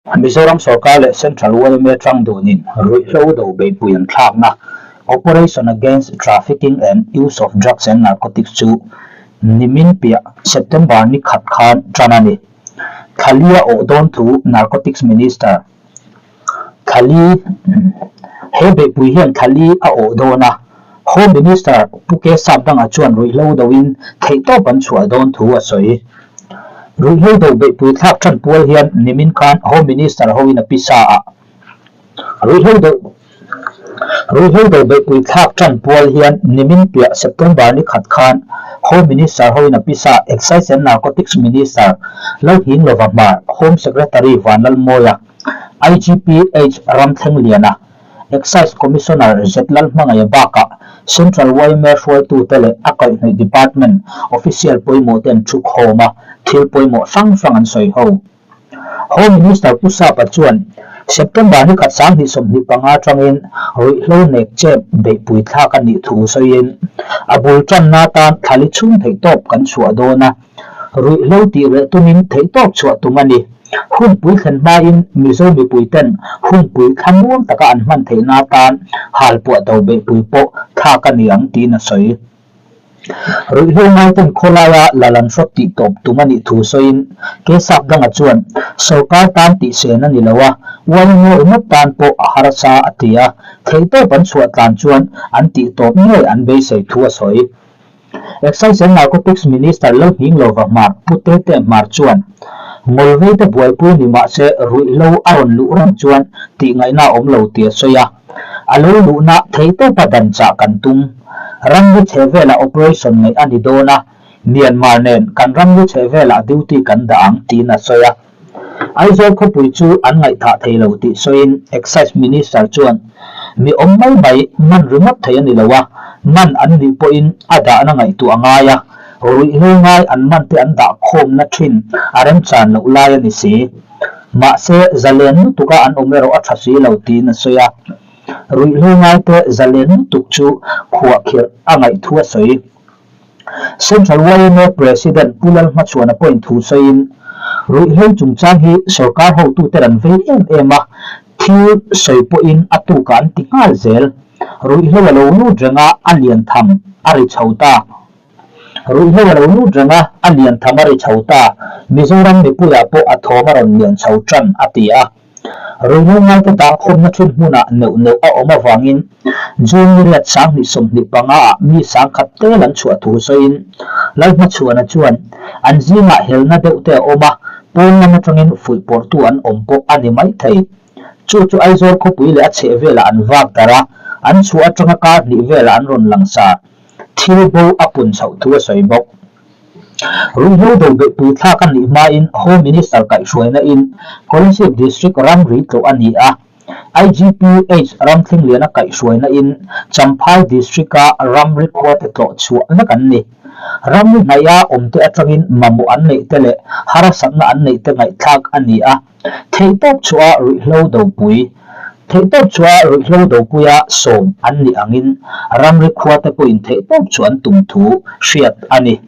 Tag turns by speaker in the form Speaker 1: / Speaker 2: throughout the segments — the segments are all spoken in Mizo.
Speaker 1: Mizoram sorkar leh Central yma tang dunin ruihhlo do beihpui an thlakna Operation Against Trafficking and Use of Drugs and Narcotics chu nimin piah September ni khat khan tan a ni. Thalia awh dawn thu Narcotics Minister Thali He beihpui hian Thali a awh dawn a, Home Minister Pu K Sapdanga chuan ruihhlo doin theihtawp an chhuah dawn thu a sawi. Ruihhlo do beihpui thlak tan pual hian nimin khan Home Minister hoin a pisa a. Ruihhlo do Ruihhlo do beihpui thlak tan pual hian nimin piah September ni khat khan Home Minister hoin a pisa Excise and Narcotics Minister Lalhing Lova Hmar, Home Secretary Vanlalmawia, IGP H Ramthlengliana, Excise Commissioner Zetlalhmangaia bakah Central yma hruaitute leh a kaihhnawih department official pawimawh te an thu khawm a, thil pawimawh hrang hrang an sawi ho. Home Minister Pu Sapa chuan September ni khat 2025 atangin ruihhlo nek chep beihpui thlak a nih thu sawiin, a bul tanna atan thlali chhung theihtawp kan chhuah dawn a, Ruihhlo tih reh tumin theihtawp chhuah tum a ni. Hunpui thlen hmain Mizo mipuiten hunpui thlamuang taka an hman theihna atan halpuah do beihpui pawh thlak a ni ang tiin a sawi. Ruihhlo ngaiten khawlaia lal an hrawt tih tawp tum a nih thu sawiin Kesap danga chuan sorkar tan tihsen a ni lo a, uaingaw ringawt tan pawh a harsa a ti a, theihtawp an chhuah tlan chuan an tihtawp ngei an beisei thu a sawi. Excise and Narcotics Minister Lalhming Lova Hmar Pu Tete Hmar chuan, Ngawlvei te buaipui ni mahse ruihhlo a rawn luh reng chuan tih ngaihna a awm lo tih a sawi a. A lo luhna theihtawpa dan chah kan tum. Ramri chhe velah operation neih a ni dawn a, Myanmar nen kan ramri chhe velah duty kan dah ang tiin a sawi a. Aizawl khawpui chu an ngaihthah thei lo tih sawiin Excise Minister chuan, Mi awm mai mai man ringawt thei a ni lo a, man an nih pawhin a dahna ngaihtuah a ngai a, ruihhlo ngai an man te an dah khawmna thin a remchan loh lai a ni si. Mahse, zalen lutuka an awm erawh a tha si lo tiin a sawi a. Ruihhlo ngaite zalen lutuk chu khuahkhirh a ngaihthu a sawi. Central yma President Pu Lalhmachhuana pawhin thu sawiin, Ruihhlo chungchang hi sorkar hotute an vei em em a, thil sawi pawhin a tukah an ti nghal zel. Ruihhlo a lo lut reng a, a lian tham a ri chho ta. Ruihhlo a lo lut reng a, a lian tham a ri chho ta. Mizoram mipuiah pawh a thawm a rawn lian chho tan, a ti a. Ruihhlo ngaite dahkhawmna thin hmunah neuh neuh a awm avangin June ni riat 2025 ah mi sangkhat tel an chhuah thu sawiin Lalhmachhuana chuan an zingah helna deuh te a awm a, pawn lam atangin fuihpawrhtu an awm pawh a ni maithei. Chu chu Aizawl khawpui leh a chhehvelah an vak darh a, an chhuah atanga kar hnih velah an rawn langsar. Thil bo a pun chhoh thu a sawi bawk. Ruihhlo do beihpui thlak a nih hmain Home Minister kaihhruaina in Kolasib District ramri tlawh a ni a, IGP H Ramthlingliana kaihhruaina in Champhai District-a ramri khuate tlawh chhuah vek an ni. Ramri hnaia awmte atangin mamawh an neih te leh harsatna an neih te ngaihthlak a ni a, theihtawp chhuah ruihhlo dopui Theihtawp chhuah ruihhlo dopuia sawm an nih angin ramri khuate pawhin theihtawp chu an tum thu hriat a ni.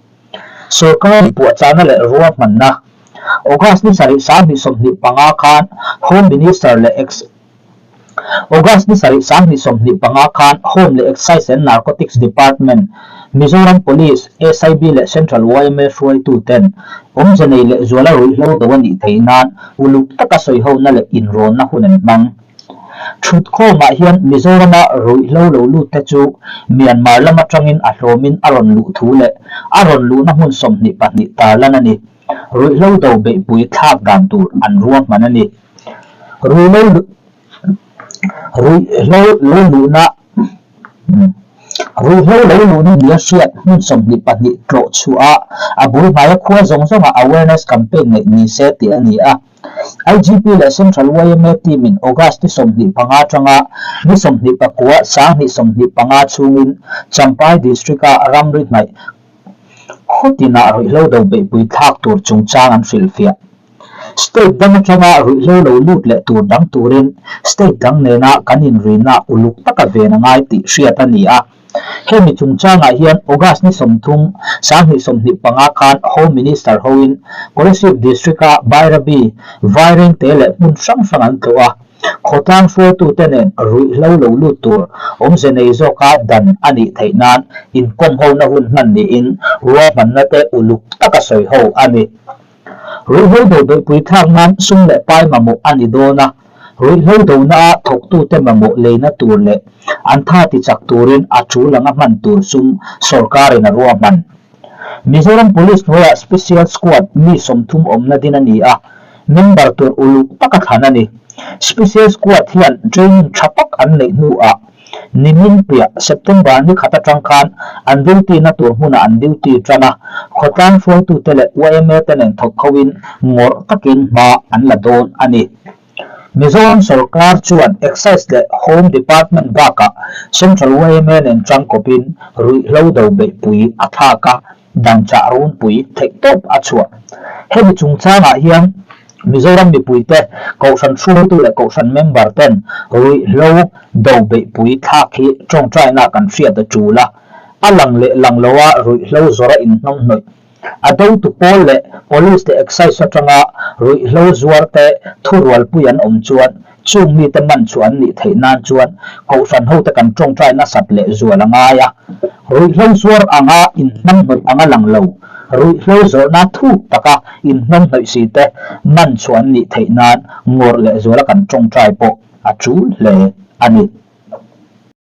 Speaker 1: Sorkar puahchahna leh ruahmanna August ni sarih 2025 khan Home Minister leh Ex August ni sarih 2025 khan Home leh Excise and Narcotics Department, Mizoram Police, SIB leh Central yma hruaituten awmze nei leh zuala ruihhlo do a nih theih nan uluk taka sawihona leh inrawnna hun an hmang. Thutkhawmah hian Mizorama ruihhlo lo lut te chu Myanmar lam atangin a hlawmin a rawn luh thu leh a rawn luhna hmun 22 tarlan a ni. Ruihhlo do beihpui thlak dan tur an ruahman a ni. Ruihhlo ruihhlo lo luhna Ruihhlo lo luhna nia hriat hmun 22 tlawh chhuah a, a bul hmaia khua zawng zawngah awareness campaign neih ni se tih a ni a. IGP leh Central yma team-in August ni 25 atanga ni 29 2025 chhungin Champhai District-a ramri hnaih khawtinah ruihhlo do beihpui thlak tur chungchang an hrilhfiah. State dang atanga ruihhlo lo lut leh tur dang turin state dang nena kan inrina uluk taka ven a ngai tih hriat a ni a. Hemi chungchangah hian August ni 30, 2025 khan Home Minister hoin Kolasib District-a Bairabi, Vairengte leh hmun hrang hrang an tlawh a. Khawtlang hruaitute nen ruihhlo lo lut tur awmze nei zawka dan a nih theih nan inkawmhona hun hman niin ruahmanna te uluk taka sawi ho a ni. Ruihhlo do beihpui thlak nan sum leh pai mamawh a ni dawn a, ruihhlo dona-a thawktute mamawh leina tur leh an tha tichak turin a tul anga hman tur sum sawrkarin a ruahman. Mizoram Police hnuaiah Special Squad mi 30 awmna din a ni a, member tur uluk taka thlan a ni. Special Squad hian training tha tak an neih hnuah nimin piah September ni khat atang khan an duty na tur hmunah an duty tan a, khawtlang hruaitute leh yma te nen thawk khoin ngawrh takin hma an la dawn a ni. Mizoram sorkar chuan Excise leh Home Department bakah Central yma nen tangkawpin ruihhlo do beihpui a thlak a, danchah runpui theihtawp a chhuah. Hemi chungchangah hian Mizoram mipuite, Kohhran hruaitu leh Kohhran member ten ruihhlo do beihpui thlak hi tawngtaina kan hriat a tul a, a lang leh lang loa ruihhlo zawrha inhnawmhnawih A dotu pawl leh Police leh Excise atanga ruihhlo zuar te thurualpui an awm chuan chung mite man chu an nih theih nan chuan Kohhran hote kan tawngtai nasat leh zual a ngai a. Ruihhlo zuar anga inhnamhnawih anga lang lo, ruihhlo zawrhna thuk taka inhnamhnawih si te man chu an nih theih nan ngawrh leh zuala kan tawngtai pawh a tul hle a ni.